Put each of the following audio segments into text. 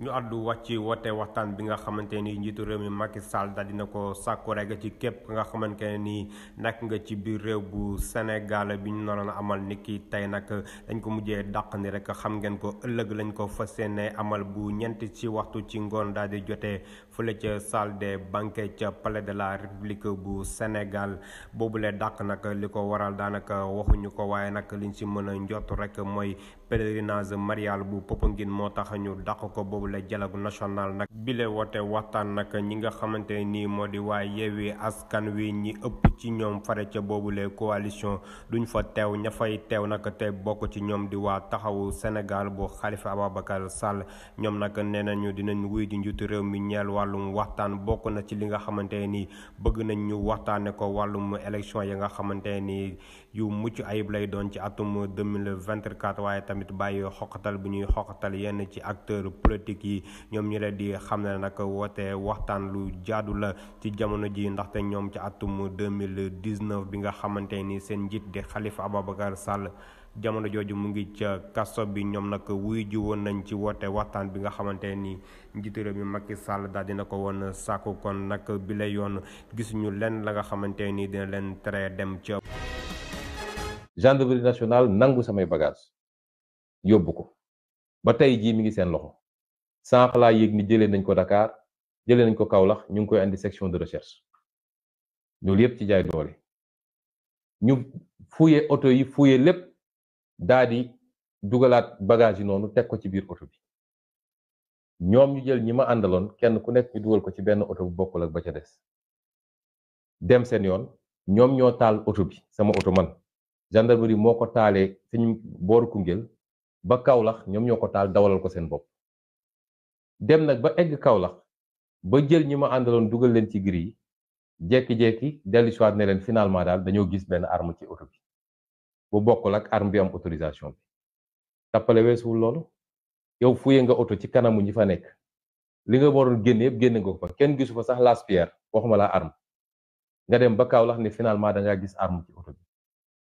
ñu àddu wax ci woote waxtaan bi nga xamante ni njiitu réew mi Macky Sall daal dina ko sàkku rek ci képp nga xamante ne nii nekk nga ci biir réew bu Sénégal bi ñu naroon amal niki tey nag dañ ko mujjee dàq ni rek xam ngeen ko ëllëg lañ ko fas yéene amal bu ñeenti ci waxtu ci ngoon daal di jotee fële ca salle des banquets ca palais de la République bu Sénégal boobule dàq nag li ko waral daanaka waxuñu ko waaye nag liñ ci mën a njott rek mooy pèlerinage marial bu Popenguine moo tax ñu dàq ko boobu la dialogue national nag bile woote waxtaan nag ñi nga xamante nii moo di waa Yewwi Askan Wi ñi ëpp ci ñoom fare ca boobule coalition duñ fa teew ña fay teew nag te bokk ci ñoom di waa taxawu Sénégal bu Khalifa Ababacar Sall ñoom nag nee nañu dinañ wuy di njiitu réew mi ñeel wàllum waxtaan bokk na ci li nga xamante nii bëgg nañ ñu waxtaane ko wàllum élection yi nga xamante nii yu mucc ayib lay doon ci atum 2024 waaye tamit bàyyi xoqatal bi ñuy xoqatal yenn ci acteur politique yi ñoom ñu leen di xam ne nag woote waxtaan lu jaadu la ci jamono ji ndaxte ñoom ci atum 2019 bi nga xamante ni seen njiit di Khalifa Ababacar Sall jamono jooju mu ngi ca kaso bi ñoom nag wuy ji woon nañ ci woote waxtaan bi nga xamante ni njiitu réew mi Macky Sall daal dina ko woon sàkku kon nag bi la yoon gisuñu leen la nga xamante ni dina leen tere dem ca gendarmerie nationale nangu samay bagage yóbbu ko ba tey jii mi ngi seen loxo sànq laa yëg ni jëlee nañ ko Dakar jëlee nañ ko Kaolack ñu ngi koy andi section de recherche loolu yëpp ci jaay doole ñu fouillé oto yi fouillé lépp daal di dugalaat bagage yi noonu teg ko ci biir oto bi ñoom ñu jël ñi ma àndaloon kenn ku nekk ñu dugal ko ci benn oto bu bokkul ak ba ca des dem seen yoon ñoom ñoo taal oto bi sama oto man gendarmerie moo ko taalee suñu booru Koungheul ba Kaolack ñoom ñoo ko taal dawalal ko seen bopp dem nag ba egg Kaolack ba jël ñi ma àndaloon dugal leen ci gri yi jekki-jekki dellu si waat ne leen finalement daal dañoo gis benn arme ci oto bi bu bokkul ak arme bi am autorisation bi tappale weesuwul loolu yow fuye nga oto ci kanamu ñi fa nekk li nga waroon génne yëpp génne nga ko fa kenn gisu fa sax lance-pierre waxuma laa arme nga dem ba Kaolack ne finalement dangaa gis arme ci oto bi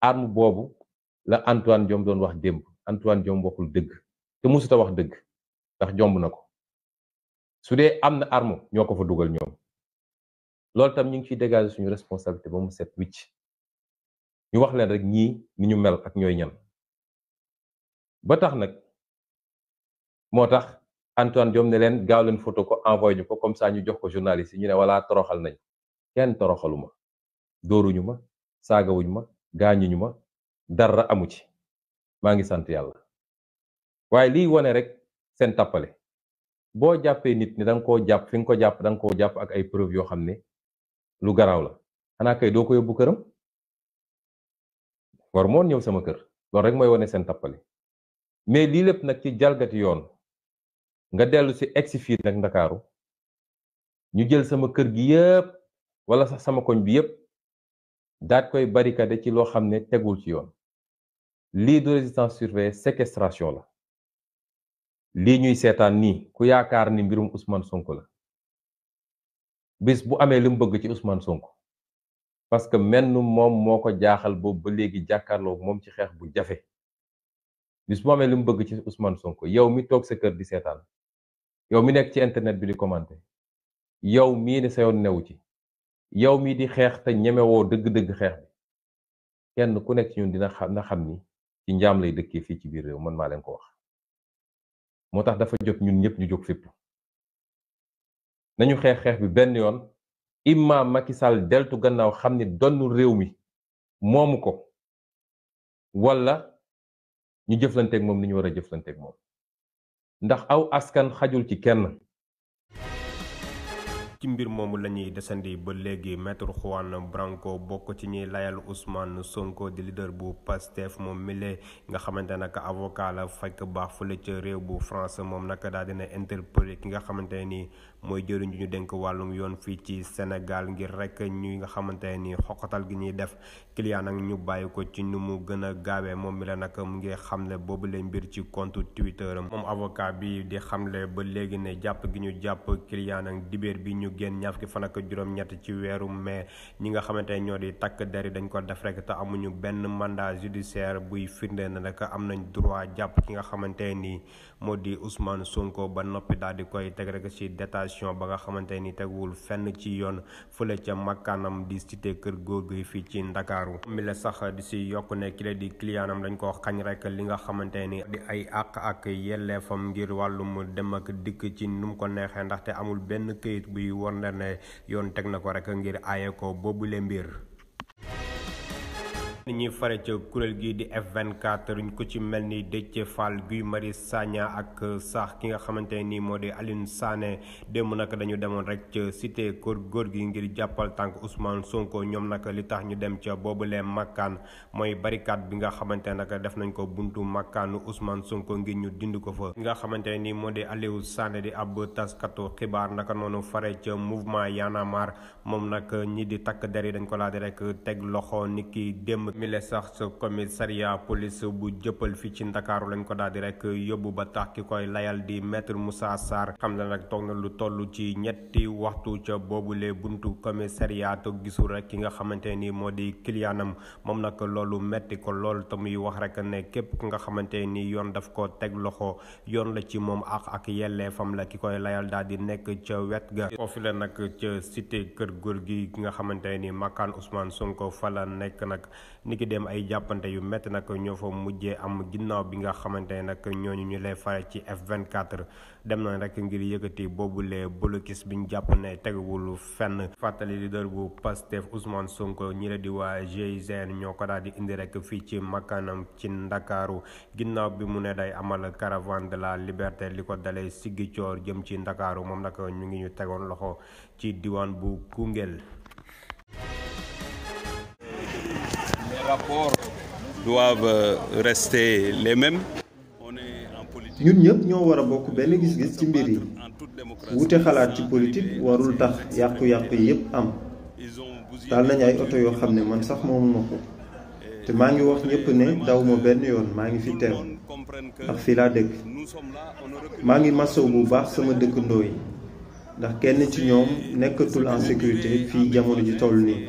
arme boobu la Antoine Diome doon wax démb Antoine Diome waxul dëgg te musuta wax dëgg ndax jomb na ko su dee am na arme ñoo ko fa dugal ñoom loolu tam ñu ngi ciy dégager suñu responsabilité ba mu set wicc ñu wax leen rek ñii ni ñu mel ak ñooy ñan ba tax nag moo tax Antoine Diome ne leen gaaw leen photo ko envoyé ñu ko comme ça ñu jox ko journaliste yi ñu ne wala toroxal nañ kenn toroxaluma dóoruñu ma saagawuñu ma gaañuñu ma dara amu ci maa ngi sant yàlla waaye liy wone rek seen tappale boo jàppee nit ni da nga koo jàpp fi nga ko jàpp da nga koo jàpp ak ay preuve yoo xam ne lu garaaw la xanaa kay doo ko yóbbu këram war moon ñëw sama kër loolu rek mooy wone seen tappale mais lii lépp nag ci jalgati yoon nga dellu si egsi fii nag Ndakaaru ñu jël sama kër gi yëpp wala sax sama koñ bi yëpp daat koy barricade ci loo xam ne tegul ci yoon lii de résistance surveillée séquestration la lii ñuy seetaan nii ku yaakaar ni mbirum Ousmane Sonko la bis bu amee li mu bëgg ci Ousmane Sonko parce que menn moom moo ko jaaxal boobu ba léegi jàkkaarloo moom ci xeex bu jafe bis bu amee li mu bëgg ci Ousmane Sonko yow mi toog sa kër di seetaan yow mi nekk ci internet bi di commenter yow mii ne sa yoon newu ci yow mii di xeex te ñemewoo dëgg-dëgg xeex bi kenn ku nekk ci ñun dina xam ni ci njaam lay dëkkee fii ci biir réew man maa leen ko wax moo tax dafa jot ñun ñëpp ñu jóg fépp nañu xeex bi benn yoon imma Macky Sall deltu gannaaw xam ni donnu réew mi moomu ko walla ñu jëflanteeg moom ni ñu war a jëflanteeg moom ndax aw askan xajul ci kenn. ci mbir moomu la ñuy desandi ba léegi maître Juan Branco bokk ci ñuy layal Ousmane Sonko di leader bu Pastef moom mile nga xamante nag avocat la fekk baax fële ca réew bu France moom nag daal dina interpellé ki nga xamante ni mooy jëriñ ñu dénk wàllum yoon fii ci Sénégal ngir rek ñuy nga xamante ni xoqatal gi ñuy def client nag ñu bàyyi ko ci nu mu gën a gaawee moom mi la nag mu ngi xamle boobu leen mbir ci compte Twitter am moom avocat bi di xamle ba léegi ne jàpp gi ñu jàpp client nag dibéer bi ñu ñu génn ñaar fukki fan ak juróom-ñett ci weeru mai ñi nga xamante ne ñoo di takk der yi dañ ko def rek te amuñu benn mandat judiciaire buy firnde na nag am nañ droit jàpp ki nga xamante ni moo di Ousmane Sonko ba noppi daal di koy teg rek ci détention ba nga xamante ni teguwul fenn ci yoon fële ca makkaanam di cité kër góor gi fii ci Ndakaaru mi la sax di si yokk ne ki la di clientam dañ ko xañ rek li nga xamante ni di ay àq ak yelleefam ngir wàllum dem ak dikk ci nu mu ko neexee ndaxte amul benn këyit buy won ne yoon teg na ko rek ngir aaye ko boobule mbir. ni ñuy fare ca kuréel gi di F24 ñu ko ci mel ni Déthié Fall Guy Marius Sagna ak sax ki nga xamante ni moo di Alioune Sané démb nag dañu demoon rek ca cité kër góor gi ngir jàppal tànk Ousmane Sonko ñoom nag li tax ñu dem ca boobulee makkaan mooy barricade bi nga xamante nag def nañ ko buntu makkaanu Ousmane Sonko ngir ñu dind ko fa. ki nga xamante ni moo di Aliou Sané di ab taskatu xibaar naka noonu fare ca mouvement Y'en a marre moom nag ñi di takk der yi dañ ko laaj rek teg loxo niki démb. mi le sax sa commissariat police bu jëppal fii ci Ndakaaru lañ ko daal di rek yóbbu ba tax ki koy layal di maître Moussa Sarr xam ne nag toog na lu toll ci ñetti waxtu ca boobule buntu commissariat te gisul rek ki nga xamante ni moo di clientam moom nag loolu metti ko lool te muy wax rek ne képp ki nga xamante ni yoon daf ko teg loxo yoon la ci moom ak yelleefam la ki koy layal daal di nekk ca wet ga foofu la nag ca cité kër góor gi ki nga xamante ni makkaan Ousmane Sonko fa la nekk nag ni ki dem ay jàppante yu métti nag ñoo fa mujjee am ginnaaw bi nga xamante ne nag ñooñu ñu lay fare ci F24 dem na rek ngir yëkkati boobule blocus bi ñu jàpp ne teguwul fenn fàttali leader bu Pastef Ousmane Sonko ñi la di waa GIGN ñoo ko daal di indi rek fii ci makkaanam ci Ndakaaru ginnaaw bi mu ne day amal caravane de la liberté li ko dalee Ziguinchor jëm ci Ndakaaru moom nag ñu ngi ñu tegoon loxo ci diwaan bu Koungheul. Rapports doivent rester les mêmes. ñun ñëpp ñoo war a bokk benn gis-gis ci mbir yi wuute xalaat ci politique warul tax yàqu-yàqu yi yëpp am daal nañ ay oto yoo xam ne man sax moomuma ko te maa ngi wax ñëpp ne daw ma benn yoon maa ngi fi teew ndax fii laa dëkk maa ngi masaw bu baax sama dëkkandoo yi ndax kenn ci ñoom nekkatul en sécurité fii jamono ji toll nii.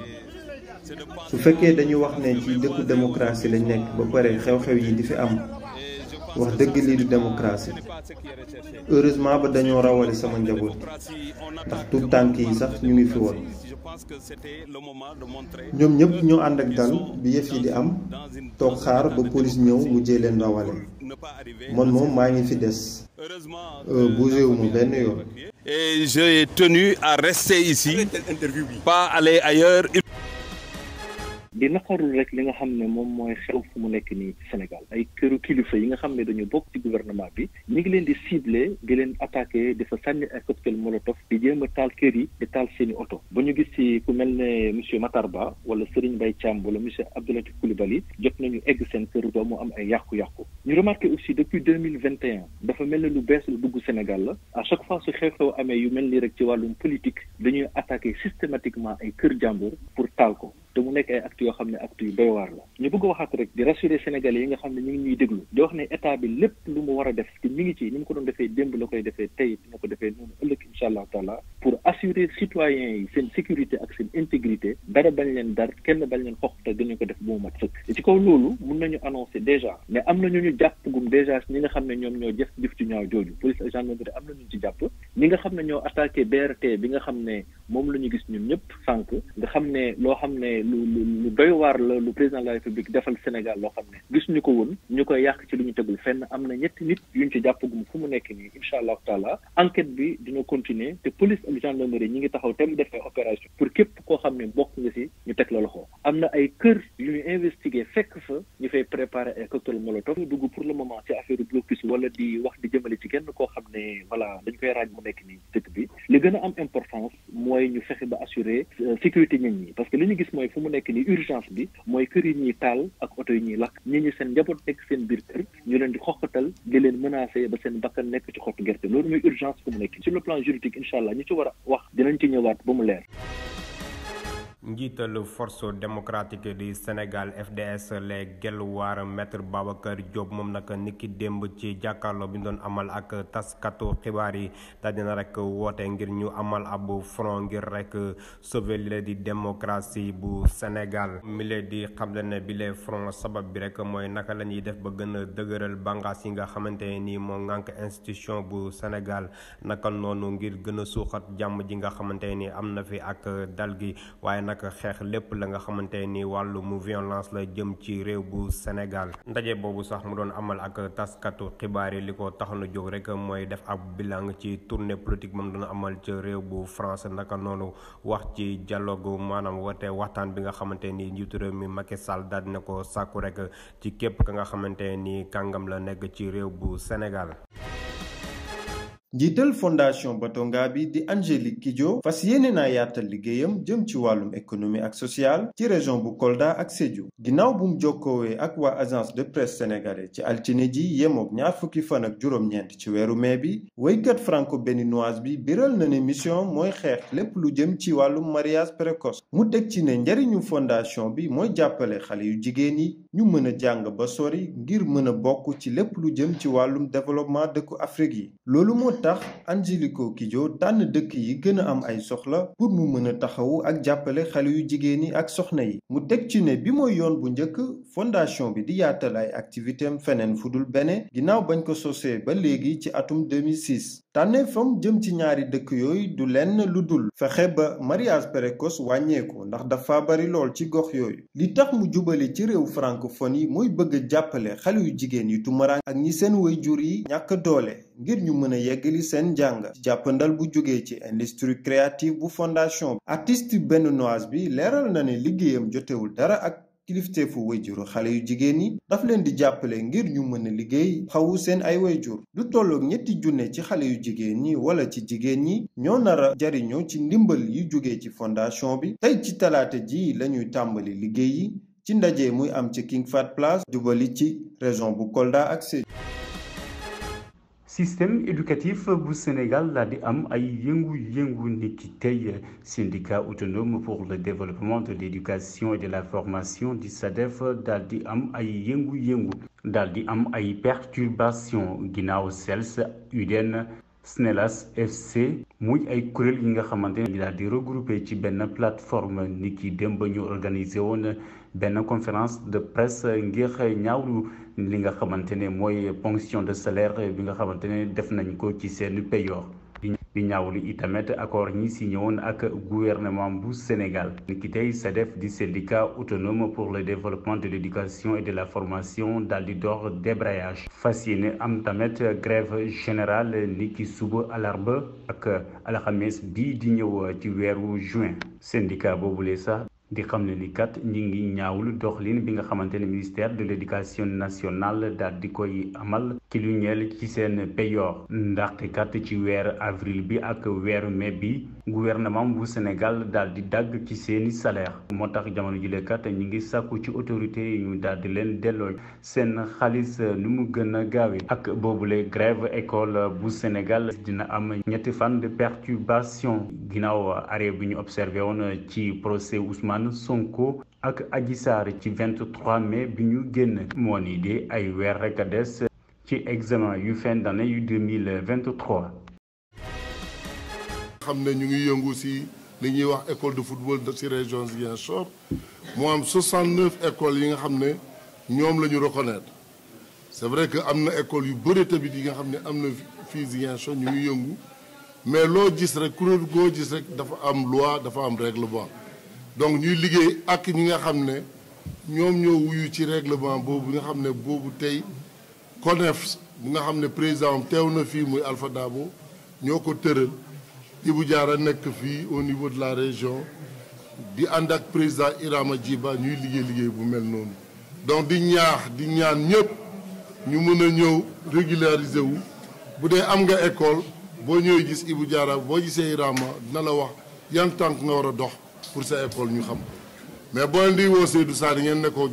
su fekkee dañu wax ne ci dëkku démocratie lañ nekk ba pare xew-xew yi di fi am wax dëgg lii du démocratie heureusement ba dañoo rawale sama njaboot ndax tout tànk yi sax ñu ngi fi woon ñoom ñëpp ñoo ànd ak dal bi yëf yi di am toog xaar ba police ñëw mujjee leen rawale man moom maa ngi fi des bougé wu ma benn yoon. Et j'ai tenu à rester ici, pas aller ailleurs. di naqarul rek li nga xam ne moom mooy xew fu mu nekk nii Sénégal ay këru kilifa yi nga xam ne dañu bokk ci gouvernement bi ñu ngi leen di ciblé di leen attaqué di fa sànni ay cocktail molotov di jéem a taal kër yi di taal seeni oto ba ñu gis ci ku mel ne monsieur Matar Ba wala Serigne Mbaye Thiam wala monsieur Abdoulaye Coulibaly jot nañu egg seen kër ba mu am ay yàqu-yàqu ñu remarqué aussi depuis 2021 dafa mel ne lu bees lu dugg Sénégal la à chaque fois su xew-xew amee yu mel nii rek ci wàllum politique dañuy attaqué systématiquement ay kër jàmbur pour taal ko te mu nekk ay actes yoo xam ne actes yu doy waar la ñu bëgg a waxaat rek di rassurer Sénégalais yi nga xam ne ñu ngi ñuy déglu di wax ne état bi lépp lu mu war a def te mi ngi ci ni mu ko doon defee démb la koy defee tey dina ko defee noonu ëllëg incha allah taala pour assurer citoyens yi seen sécurité ak seen intégrité dara bañ leen dar kenn bañ leen xox te dañu ko def bu mu mat sëkk ci kaw loolu mun nañu annoncer déjà mais am na ñu jàpp gum déjà ñi nga xam ne ñoom ñoo jëf ci ñaaw jooju police ak gendarmerie am na ñu ci jàpp ñi nga xam ne ñoo attaqué BRT bi nga xam ne moom la ñu gis ñun ñëpp sànq nga xam ne loo xam ne lu doy waar la lu président de la république defal Sénégal loo xam ne gis ñu ko woon ñu koy yàq ci lu ñu tegul fenn am na ñetti nit yuñ ci jàppagum fu mu nekk nii incha allahu taala enquête bi dina continuer te police ak gendarmerie ñi ngi taxaw te mu defee opération pour képp koo xam ne bokk nga si ñu teg la loxo am na ay kër yu ñu investigué fekk fa ñu fay préparer ay cocktail molotov ñu dugg pour le moment ci affaire blocus wala di wax di jëmale ci kenn koo xam ne voilà dañ koy raaj mu nekk nii dëkk bi li gën a am importance mooy ñu fexe ba assurer sécurité nit ñi parce que li ñu gis mooy fu mu nekk nii urgence bi mooy kër yi ñuy taal ak oto yi ñuy lakk nit ñi seen njaboot nekk seen biir kër ñu leen di xoqatal di leen menacé ba seen bakkan nekk ci xottu gerte loolu mooy urgence fu mu nekk sur le plan juridique incha allah ñi ci war a wax dinañ ci ñëwaat ba mu leer. njiital force démocratique du Sénégal FDS les Guelwaar maître Babacar Diop moom nag niki démb ci jàkkaarloo bi ñu doon amal ak taskatu xibaar yi daal dina rek woote ngir ñu amal ab front ngir rek sauver li la di démocratie bu Sénégal mi lee di xamle ne bi les front sabab bi rek mooy naka la ñuy def ba gën a dëgëral bànqaas yi nga xamante ni moo ngànk institution bu Sénégal naka noonu ngir gën a suuxat jàmm ji nga xamante ni am na fi ak dal gi waaye nag xeex lépp la nga xamante ni wàllu mu violence la jëm ci réew bu Sénégal ndaje boobu sax mu doon amal ak taskatu xibaar yi li ko taxoon a jóg rek mooy def ab bilan ci tournée politique moom doon amal ci réew bu France naka noonu wax ci dialogue maanaam woote waxtaan bi nga xamante ni njiitu réew mi Macky Sall daal dina ko sàkku rek ci képp ka nga xamante ni kàngam la nekk ci réew bu Sénégal. njiital fondation Batonga bi di Angélique Kidjo fas yéene naa yaatal liggéeyam jëm ci wàllum économie ak social ci région bu Kolda ak Sédhiou ginnaaw bu mu jokkoowee ak waa agence de presse sénégalais ci altine ji yemook 20 fan ak juróom-ñeent ci weeru mai bi woykat franco-béninoise bi biral na ne mission mooy xeex lépp lu jëm ci wàllum mariage précoce mu teg ci ne njariñu fondation bi mooy jàppale xale yu jigéen yi ñu mën a jàng ba sori ngir mën a bokk ci lépp lu jëm ci wàllum développement dëkku Afrique yi loolu moo tax Angélique Kidjo tànn dëkk yi gën a am ay soxla pour mu mën a taxawu ak jàppale xale yu jigéen yi ak soxna yi mu teg ci ne bi mooy yoon bu njëkk fondation bi di yaatal ay activité am feneen fudul Bénin ginnaaw bañ ko sosee ba léegi ci atum 2006 tànneefam jëm ci ñaari dëkk yooyu du lenn lu dul fexe ba mariage précoce wàññeeku ndax dafa bari lool ci gox yooyu li tax mu jubali ci réew francophone yi mooy bëgg a jàppale xale yu jigéen yu tumaraan ak ñi seen waajur yi ñàkk doole ngir ñu mën a yeggali seen njàng jàppandal bu jógee ci industrie créative bu fondation bi artiste béninoise bi leeral na ne liggéeyam jotewul dara ak kilifteefu wayjuru xale yu jigéen yi daf leen di jàppale ngir ñu mën a liggéey xawu seen ay wayjur lu tolloog 3 junne ci xale yu jigéen ñi wala ci jigéen ñi ñoo nar a jariñoo ci ndimbal yu jógee ci fondation bi tey ci talaata ji lañuy tàmbali liggéey yi ci ndaje muy am ci King Fahd Place jubali ci région bu Kolda ak Sédhiou. système éducatif bu Sénégal daal di am ay yëngu-yëngu niki tey syndicat autonome pour le développement de l'éducation et de la formation di SADEF daal di am ay yëngu-yëngu daal di am ay perturbation ginnaaw CELS UDEN SNELAS FC muy ay kuréel yi nga xamante ne daal di regroupé ci benn plateforme niki démb ñu organisé woon benn conférence de presse ngir ñaawlu li nga xamante ne mooy ponction de salaire bi nga xamante ne def nañ ko ci seen payoor di ñaawlu itamit accord ñi signé woon ak gouvernement bu Sénégal niki tey SADEF di syndicat autonome pour le développement de l'éducation et de la formation daal di door débrayage fas yéene am tamit grève générale niki suba alarba ak alxames bii di ñëw ci weeru juin syndicat boobule sax di xam ne ni kat ñi ngi ñaawlu doxalin bi nga xamante ne ministère de l'éducation nationale daal di koy amal ci lu ñeel ci seen payoor ndaxte kat ci weer avril bi ak weeru mai bi gouvernement bu Sénégal daal di dagg ci seeni salaire moo tax jamono jile kat ñi ngi sàkku ci autorité yi ñu daal di leen delloo seen xaalis nu mu gën a gaawee ak boobule grève école bu Sénégal dina am 2 fan de perturbation ginnaaw arrêt bi ñu observé woon ci procès Ousmane Sonko ak Adji Sarr ci 23 mai bi ñu génn moo ni de ay weer rek a des ci examen yu fin d'année yu 2023. xam ne ñu ngi yëngu si li ñuy wax école de football ci région Ziguinchor moo am 69 écoles yi nga xam ne ñoom la ñu reconnaître c'est vrai que am na école yu bëri tamit yi nga xam ne am na fii Ziguinchor ñu ngi yëngu mais loo gis rek kuréel goo gis rek dafa am loi dafa am règlement donc ñuy liggéey ak ñi nga xam ne ñoom ñoo wuyu ci règlement boobu nga xam ne boobu tey CONEF bu nga xam ne président am teew na fii muy Alpha Dabo ñoo ko tëral Ibou Diarra nekk fii au niveau de la région di ànd ak président Irama Djiba ñuy liggéey bu mel noonu donc di ñaan ñëpp ñu mën a ñëw régulariser wu bu dee am nga école boo ñëwee gis Ibou Diarra boo gisee Irama dina la wax yan tànk nga war a dox pour sa école ñu xam mais boo leen di woo Seydou Sarr ngeen ne ko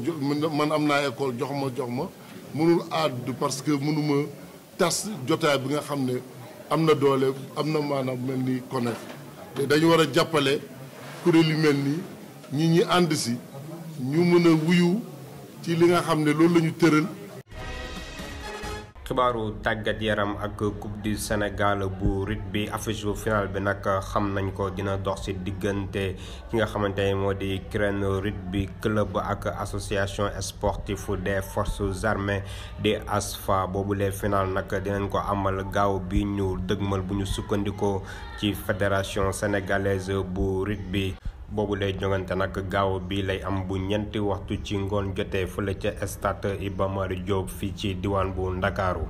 man am naa école jox ma mënul àddu parce que mënuma tas jotaay bi nga xam ne am na doole am na maanaam mel ni CONEF te dañu war a jàppale kuréel yu mel nii ñi ànd si ñu mën a wuyu ci li nga xam ne loolu la ñu tëral. xibaaru tàggat yaram ak coupe du Sénégal bu rugby affiche final bi nag xam nañ ko dina dox ci diggante ki nga xamante ne moo di Kirène Rugby Club ak association sportive des forces armées di ASFA boobule final nag dinañ ko amal gaaw bi ñu dëgmal bu ñu sukkandikoo ci fédération sénégalaise bu rugby. boobu lay jongante nag gaaw bi lay am bu ñeenti waxtu ci ngoon jotee fële ca stade Iba Mar Diop fii ci diwaan bu Ndakaaru